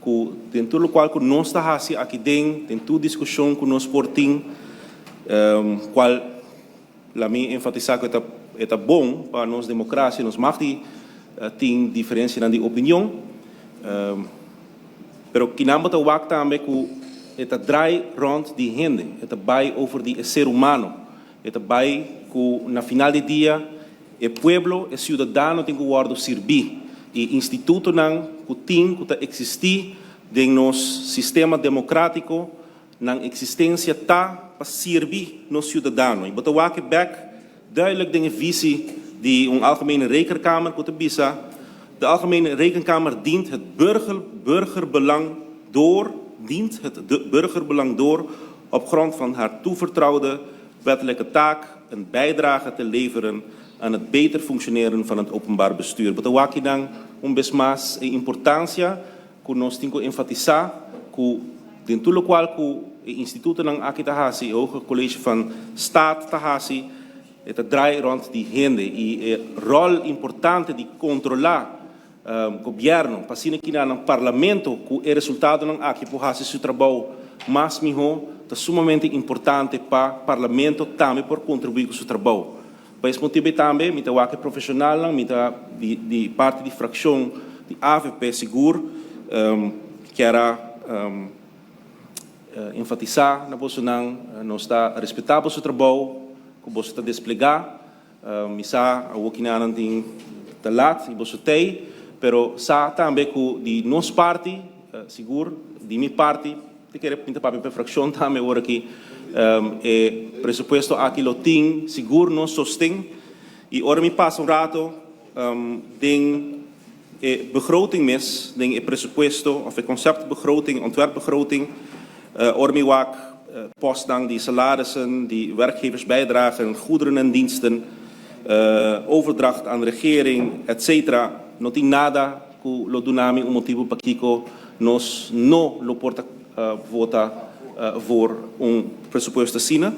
Ku den tur lokual ku nos ta hasi aki den tur diskushon ku nos por tin, kual la mi enfatisá ku e ta bon pa nos demokrasia, nos mag di tin diferensianan di opinion, pero ku nan ta wak tambe ku e ta draai rond di hende, e ta bai over di ser humano, e ta bai ku na final di dia e pueblo, e siudadano tin ku wòrdu sirbi i institutonan ku tin ku ta eksistí den nos sistema demokrátiko, nan eksistensia ta pa sirbi nos siudadano. I bo ta wak bèk duidelijk den visie di un Algemene Rekenkamer ku ta bisa: "De Algemene Rekenkamer dient het burgerbelang door, dient het burgerbelang door op grond van haar toevertrouwde wettelijke taak een bijdrage te leveren aan het beter functioneren van het openbaar bestuur." Bo ta wak dan un bes mas e importansia ku nos tin ku enfatisá ku den tur lokual ku e institutonan aki ta hasi, Hoge College van Staat ta hasi, e ta draai rond di hende i e ròl importante di kontrolá gobièrnu, pa asina ku na parlamento ku e resultadonan aki por hasi su trabou mas mihó, ta sumamente importante pa parlamento tambe por kontribuí ku su trabou. Pa e motibu tambe, mi ta wak profeshonal, mi ta di parti di frakshon di AVP sigur, ku a enfatisá na bosonan, nos ta respetá boso trabou, ku boso ta desplegá, mi sa awor tin ta lat i boso tei, pero sa tambe ku di nos parti, sigur, di mi parti, te kere pinta papia pa frakshon tambe awor aki, e presupuesto aki lo tin sigur nos sosten. I ora mi pasa un ratu den e begroting mes, den e presupuesto of e conceptbegroting, ontwerpbegroting, ora mi wak postnan di salarissen, di werkgeversbijdragen, goederen en diensten, overdracht aan regering, etc. No tin nada ku lo duna mi un motibu pakiko nos no lo por vota voor un presupuesto asina.